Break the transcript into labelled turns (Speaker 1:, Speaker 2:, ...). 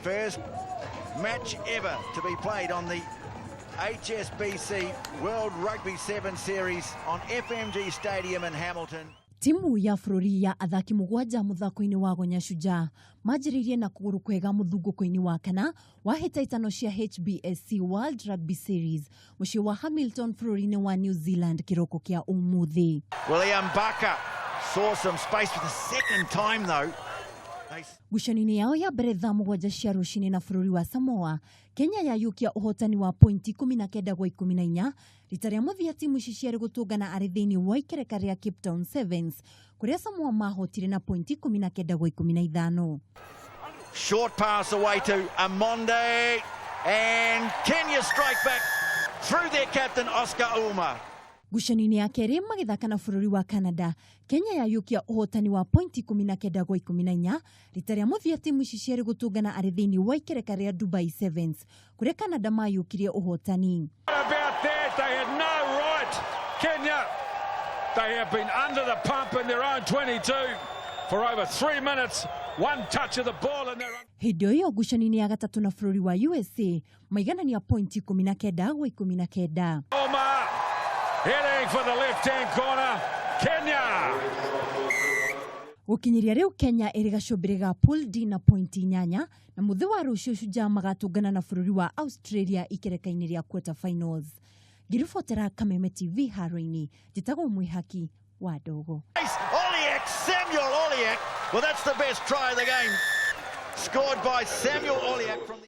Speaker 1: First match ever to be played on the HSBC World Rugby 7 Series on FMG Stadium in Hamilton.
Speaker 2: Timu ya bũrũri ya athaki mũgwanja mũthako-inĩ wa Gonya Shujaa manjĩrĩirie na kũgũrũ kwega mũthungũko-inĩ wa kana wa hĩtahĩtano cia HBSC World Rugby Series mũciĩ wa Hamilton bũrũri-inĩ wa New Zealand kĩroko kĩa ũmũthĩ.
Speaker 1: William Barker saw some space for the second time, though.
Speaker 2: Ngucanio-inĩ yao ya mbere thaa 7 cia rũcinĩ na bũrũri wa Samoa, Kenya yayũkia ũhotani wa pointi 19 kwa 14 rita rĩa mũthia timu ici ciarĩ gũtũngana arĩ thĩinĩ wa ikereka rĩa Cape Town Sevens kũrĩa Samoa mahotire na pointi 19 kwa 15.
Speaker 1: Short pass away to Amonde, and Kenya strike back through their captain, Oscar Ouma.
Speaker 2: Ngucanio-inĩ ya kerĩ magĩthaka na bũrũri wa Canada, Kenya yayũkia ũhotani wa pointi 19 kwa 14 rita rĩa mũthia timu ici ciarĩ gũtũngana arĩ thĩinĩ wa ikereka rĩa Dubai Sevens kũrĩa Canada mayũkirie ũhotani.
Speaker 3: About that, they had no right. Kenya, they have been under the pump in their own 22 for over 3 minutes. One touch of the ball and they're
Speaker 2: Hĩndĩ o ĩyo ngucanio-inĩ ya gatatũ na bũrũri wa USA maiganania pointi 19 kwa 19.
Speaker 3: Ouma heading for the left-hand corner. Kenya.
Speaker 2: Gũkinyĩria rĩu Kenya ĩrĩ gacũmbĩrĩ ga Pool D na pointi 8 na mũthĩ wa rũciũ Shujaa magatũngana na bũrũri wa Australia ikereka-inĩ rĩa quarter finals. Ngĩribotera Kameme TV haro-inĩ, njĩtagwo Mwĩhaki wa Ndogo.
Speaker 1: Oliak, Samuel Oliak. Well, that's the best try of the game. Scored by Samuel Oliak from the